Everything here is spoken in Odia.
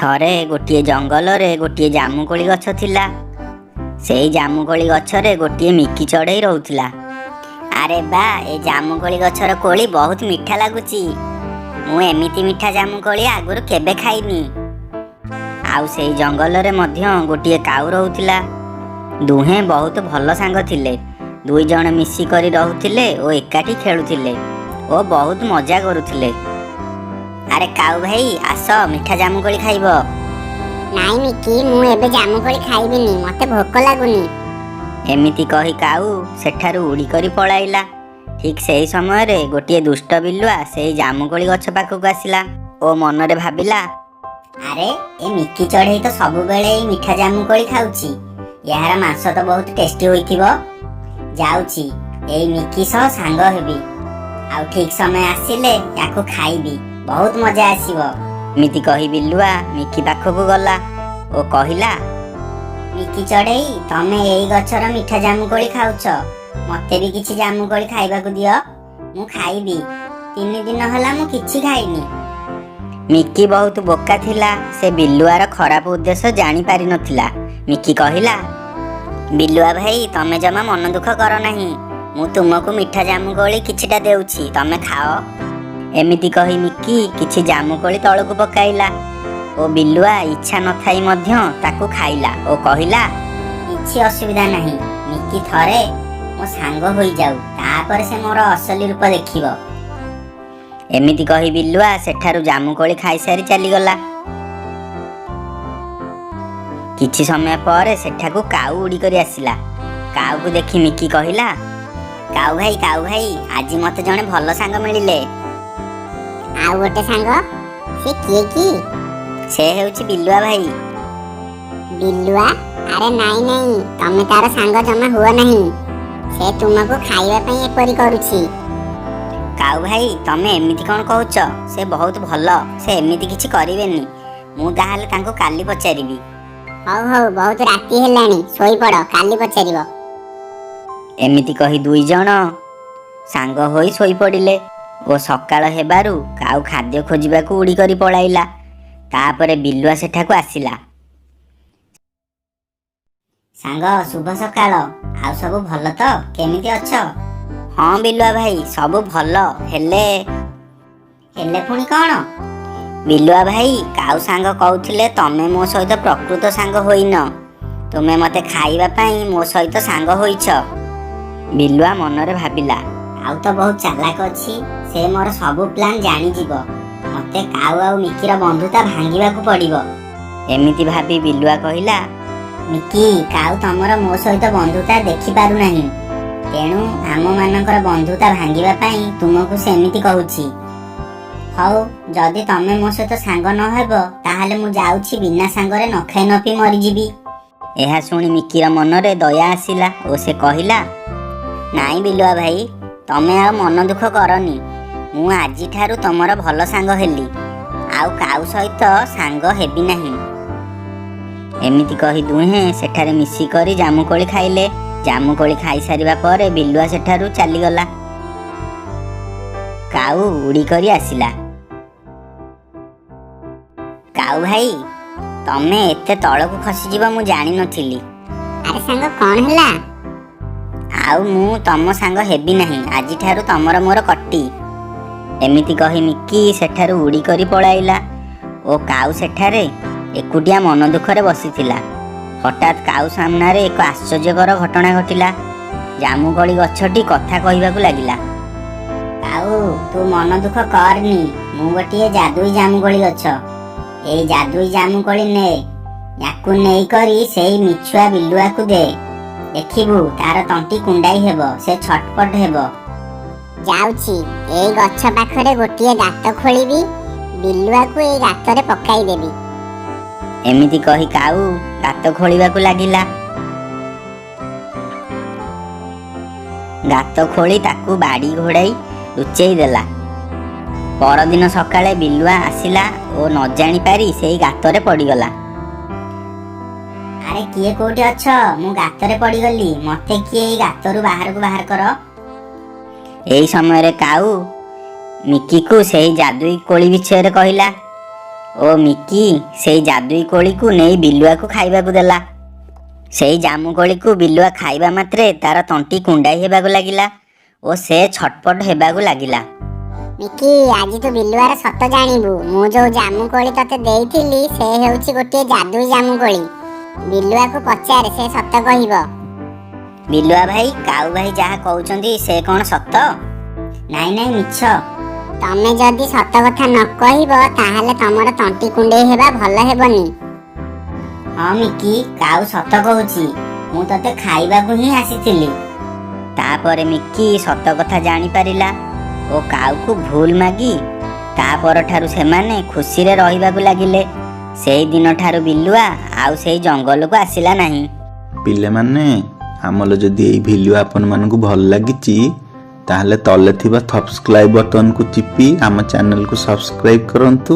ଥରେ ଗୋଟିଏ ଜଙ୍ଗଲରେ ଗୋଟିଏ ଜାମୁକୋଳି ଗଛ ଥିଲା। ସେଇ ଜାମୁକୋଳି ଗଛରେ ଗୋଟିଏ ମିକି ଚଢ଼େଇ ରହୁଥିଲା। ଆରେ ବା, ଏ ଜାମୁକୋଳି ଗଛର କୋଳି ବହୁତ ମିଠା ଲାଗୁଛି। ମୁଁ ଏମିତି ମିଠା ଜାମୁକୋଳି ଆଗରୁ କେବେ ଖାଇନି। ଆଉ ସେଇ ଜଙ୍ଗଲରେ ମଧ୍ୟ ଗୋଟିଏ କାଉ ରହୁଥିଲା। ଦୁହେଁ ବହୁତ ଭଲ ସାଙ୍ଗ ଥିଲେ। ଦୁଇ ଜଣ ମିଶିକରି ରହୁଥିଲେ ଓ ଏକାଠି ଖେଳୁଥିଲେ ଓ ବହୁତ ମଜା କରୁଥିଲେ। ଆରେ କାଉ ଭାଇ, ଆସ, ମିଠା ଜାମୁକୋଳି ଖାଇବ। ନାଇଁ ମିକି, ମୁଁ ଏବେ ଜାମୁକୋଳି ଖାଇବିନି, ମତେ ଭୋକ ଲାଗୁନି। ଏମିତି କହି କାଉ ସେଠାରୁ ଉଡ଼ିକରି ପଳାଇଲା। ଠିକ୍ ସେହି ସମୟରେ ଗୋଟିଏ ଦୁଷ୍ଟ ବିଲୁଆ ସେଇ ଜାମୁକୋଳି ଗଛ ପାଖକୁ ଆସିଲା ଓ ମନରେ ଭାବିଲା, ଆରେ ଏ ମିକି ଚଢ଼େଇ ତ ସବୁବେଳେ ଏଇ ମିଠା ଜାମୁକୋଳି ଖାଉଛି, ଏହାର ମାଂସ ତ ବହୁତ ଟେଷ୍ଟି ହୋଇଥିବ। ଯାଉଛି, ଏଇ ମିକି ସହ ସାଙ୍ଗ ହେବି ଆଉ ଠିକ୍ ସମୟ ଆସିଲେ ୟାକୁ ଖାଇବି, ବହୁତ ମଜା ଆସିବ। ଏମିତି କହି ବିଲୁଆ ମିକି ପାଖକୁ ଗଲା ଓ କହିଲା, ମିକି ଚଢ଼େଇ, ତମେ ଏଇ ଗଛର ମିଠା ଜାମୁକୋଳି ଖାଉଛ, ମତେ ବି କିଛି ଜାମୁକୋଳି ଖାଇବାକୁ ଦିଅ, ମୁଁ ଖାଇବି। 3 ଦିନ ହେଲା ମୁଁ କିଛି ଖାଇନି। ମିକି ବହୁତ ବୋକା ଥିଲା। ସେ ବିଲୁଆର ଖରାପ ଉଦ୍ଦେଶ୍ୟ ଜାଣି ପାରିନଥିଲା। ମିକି କହିଲା, ବିଲୁଆ ଭାଇ, ତମେ ଜମା ମନ ଦୁଃଖ କର ନାହିଁ। ମୁଁ ତୁମକୁ ମିଠା ଜାମୁକୋଳି କିଛିଟା ଦେଉଛି, ତମେ ଖାଅ। ଏମିତି କହି ମିକି କିଛି ଜାମୁକୋଳି ତଳକୁ ପକାଇଲା ଓ ବିଲୁଆ ଇଚ୍ଛା ନଥାଇ ମଧ୍ୟ ତାକୁ ଖାଇଲା ଓ କହିଲା, କିଛି ଅସୁବିଧା ନାହିଁ, ମିକି ଥରେ ମୋ ସାଙ୍ଗ ହୋଇଯାଉ, ତାପରେ ସେ ମୋର ଅସଲି ରୂପ ଦେଖିବ। ଏମିତି କହି ବିଲୁଆ ସେଠାରୁ ଜାମୁକୋଳି ଖାଇସାରି ଚାଲିଗଲା। କିଛି ସମୟ ପରେ ସେଠାକୁ କାଉ ଉଡ଼ିକରି ଆସିଲା। କାଉକୁ ଦେଖି ମିକି କହିଲା, କାଉ ଭାଇ, କାଉ ଭାଇ, ଆଜି ମତେ ଜଣେ ଭଲ ସାଙ୍ଗ ମିଳିଲେ। ଆଉ ଗୋଟେ ସାଙ୍ଗ? ସେ କିଏ କି? ସେ ହେଉଛି ବିଲୁଆ ଭାଇ। ବିଲୁଆ? ଆରେ ନାଇଁ ନାଇଁ, ତମେ ତାର ସାଙ୍ଗ ଜମା ହୁଅ ନାହିଁ। ସେ ତୁମକୁ ଖାଇବା ପାଇଁ ଏପରି କରୁଛି। କାଉ ଭାଇ, ତମେ ଏମିତି କ'ଣ କହୁଛ? ସେ ବହୁତ ଭଲ, ସେ ଏମିତି କିଛି କରିବେନି। ମୁଁ ତାହେଲେ ତାଙ୍କୁ କାଲି ପଚାରିବି। ହଉ ହଉ, ବହୁତ ରାତି ହେଲାଣି, ଶୋଇପଡ଼, କାଲି ପଚାରିବ। ଏମିତି କହି ଦୁଇ ଜଣ ସାଙ୍ଗ ହୋଇ ଶୋଇପଡ଼ିଲେ ଓ ସକାଳ ହେବାରୁ କାଉ ଖାଦ୍ୟ ଖୋଜିବାକୁ ଉଡ଼ିକରି ପଳାଇଲା। ତାପରେ ବିଲୁଆ ସେଠାକୁ ଆସିଲା। ସାଙ୍ଗ, ଶୁଭ ସକାଳ। ଆଉ ସବୁ ଭଲ ତ? କେମିତି ଅଛ? ହଁ ବିଲୁଆ ଭାଇ, ସବୁ ଭଲ। ହେଲେ ହେଲେ ପୁଣି କ'ଣ? ବିଲୁଆ ଭାଇ, କାଉ ସାଙ୍ଗ କହୁଥିଲେ ତମେ ମୋ ସହିତ ପ୍ରକୃତ ସାଙ୍ଗ ହୋଇନ, ତୁମେ ମୋତେ ଖାଇବା ପାଇଁ ମୋ ସହିତ ସାଙ୍ଗ ହୋଇଛ। ବିଲୁଆ ମନରେ ଭାବିଲା, ଆଉ ତ ବହୁତ ଚାଲାକ ଅଛି, ସେ ମୋର ସବୁ ପ୍ଲାନ୍ ଜାଣିଯିବ। ମତେ କାଉ ଆଉ ମିକିର ବନ୍ଧୁତା ଭାଙ୍ଗିବାକୁ ପଡ଼ିବ। ଏମିତି ଭାବି ବିଲୁଆ କହିଲା, ମିକି, କାଉ ତମର ମୋ ସହିତ ବନ୍ଧୁତା ଦେଖିପାରୁନାହିଁ, ତେଣୁ ଆମମାନଙ୍କର ବନ୍ଧୁତା ଭାଙ୍ଗିବା ପାଇଁ ତୁମକୁ ସେ ଏମିତି କହୁଛି। ହଉ, ଯଦି ତମେ ମୋ ସହିତ ସାଙ୍ଗ ନ ହେବ, ତାହେଲେ ମୁଁ ଯାଉଛି, ବିନା ସାଙ୍ଗରେ ନ ଖାଇ ନ ପିଇ ମରିଯିବି। ଏହା ଶୁଣି ମିକିର ମନରେ ଦୟା ଆସିଲା ଓ ସେ କହିଲା, ନାଇଁ ବିଲୁଆ ଭାଇ, ତମେ ଆଉ ମନ ଦୁଃଖ କରନି। ମୁଁ ଆଜିଠାରୁ ତମର ଭଲ ସାଙ୍ଗ ହେଲି, ଆଉ କାଉ ସହିତ ସାଙ୍ଗ ହେବି ନାହିଁ। ଏମିତି କହି ଦୁହେଁ ସେଠାରେ ମିଶିକରି ଜାମୁକୋଳି ଖାଇଲେ। ଜାମୁକୋଳି ଖାଇସାରିବା ପରେ ବିଲୁଆ ସେଠାରୁ ଚାଲିଗଲା। କାଉ ଉଡ଼ିକରି ଆସିଲା। କାଉ ଭାଇ, ତମେ ଏତେ ତଳକୁ ଖସିଯିବ ମୁଁ ଜାଣିନଥିଲି। ଆରେ ସାଙ୍ଗ, କଣ ହେଲା? ଆଉ ମୁଁ ତମ ସାଙ୍ଗ ହେବି ନାହିଁ, ଆଜିଠାରୁ ତମର ମୋର କଟି। ଏମିତି କହି ମିକି ସେଠାରୁ ଉଡ଼ିକରି ପଳାଇଲା ଓ କାଉ ସେଠାରେ ଏକୁଟିଆ ମନ ଦୁଃଖରେ ବସିଥିଲା। ହଠାତ୍ କାଉ ସାମ୍ନାରେ ଏକ ଆଶ୍ଚର୍ଯ୍ୟକର ଘଟଣା ଘଟିଲା। ଜାମୁକୋଳି ଗଛଟି କଥା କହିବାକୁ ଲାଗିଲା। କାଉ, ତୁ ମନ ଦୁଃଖ କରନି। ମୁଁ ଗୋଟିଏ ଯାଦୁଇ ଜାମୁକୋଳି ଗଛ। ଏଇ ଯାଦୁଇ ଜାମୁକୋଳି ନେ, ୟାକୁ ନେଇକରି ସେଇ ମିଛୁଆ ବିଲୁଆକୁ ଦେ। ଦେଖିବୁ, ତାର ତଣ୍ଟି କୁଣ୍ଡାଇ ହେବ, ସେ ଛଟପଟ ହେବ। ଯାଉଛି, ଏଇ ଗଛ ପାଖରେ ଗୋଟିଏ ଗାତ ଖୋଳିବି, ବିଲୁଆକୁ ଏଇ ଗାତରେ ପକାଇଦେବି। ଏମିତି କହି କାଉ ଗାତ ଖୋଳିବାକୁ ଲାଗିଲା। ଗାତ ଖୋଳି ତାକୁ ବାଡ଼ି ଘୋଡ଼ାଇ ଲୁଚେଇ ଦେଲା। ପରଦିନ ସକାଳେ ବିଲୁଆ ଆସିଲା ଓ ନ ଜାଣି ପାରି ସେଇ ଗାତରେ ପଡ଼ିଗଲା। ଆରେ କିଏ କୋଉଠି ଅଛ? ମୁଁ ଗାତରେ ପଡ଼ିଗଲି, ମତେ କିଏ ଏଇ ଗାତରୁ ବାହାରକୁ ବାହାର କର। ଏହି ସମୟରେ କାଉ ମିକିକୁ ସେହି ଯାଦୁଇ କୋଳି ବିଷୟରେ କହିଲା। ଓ ମିକି ସେଇ ଯାଦୁଇ କୋଳିକୁ ନେଇ ବିଲୁଆକୁ ଖାଇବାକୁ ଦେଲା। ସେଇ ଜାମୁକୋଳିକୁ ବିଲୁଆ ଖାଇବା ମାତ୍ରେ ତାର ତଣ୍ଟି କୁଣ୍ଡାଇ ହେବାକୁ ଲାଗିଲା ଓ ସେ ଛଟପଟ ହେବାକୁ ଲାଗିଲା। ମିକି, ଆଜି ତୁ ବିଲୁଆର ସତ ଜାଣିବୁ। ମୁଁ ଯୋଉ ଜାମୁକୋଳି ତତେ ଦେଇଥିଲି, ସେ ହେଉଛି ଗୋଟିଏ ଯାଦୁଇ ଜାମୁକୋଳି। ବିଲୁଆକୁ ପଚାରେ, ସେ ସତ କହିବ। ବିଲୁଆ ଭାଇ, କାଉ ଭାଇ ଯାହା କହୁଛନ୍ତି ସେ କ'ଣ ସତ? ନାଇଁ ନାଇଁ, ମିଛ। ତମେ ଯଦି ସତ କଥା ନ କହିବ, ତାହେଲେ ତମର ତଣ୍ଟି କୁଣ୍ଡେଇ ହେବା ଭଲ ହେବନି। ହଁ ମିକି, କାଉ ସତ କହୁଛି। ମୁଁ ତତେ ଖାଇବାକୁ ହିଁ ଆସିଥିଲି। ତାପରେ ମିକି ସତ କଥା ଜାଣିପାରିଲା ଓ କାଉକୁ ଭୁଲ ମାଗି ତା ପରଠାରୁ ସେମାନେ ଖୁସିରେ ରହିବାକୁ ଲାଗିଲେ। ସେଇ ଦିନଠାରୁ ବିଲୁଆ ଆଉ ସେଇ ଜଙ୍ଗଲକୁ ଆସିଲା ନାହିଁ। ପିଲାମାନେ, ଆମର ଯଦି ଏଇ ଭିଡ଼ିଓ ଆପଣମାନଙ୍କୁ ଭଲ ଲାଗିଛି, ତାହେଲେ ତଲେ ଥିବା ସବସ୍କ୍ରାଇବ୍ ବଟନକୁ ଚିପି ଆମ ଚ୍ୟାନେଲକୁ ସବସ୍କ୍ରାଇବ୍ କରନ୍ତୁ।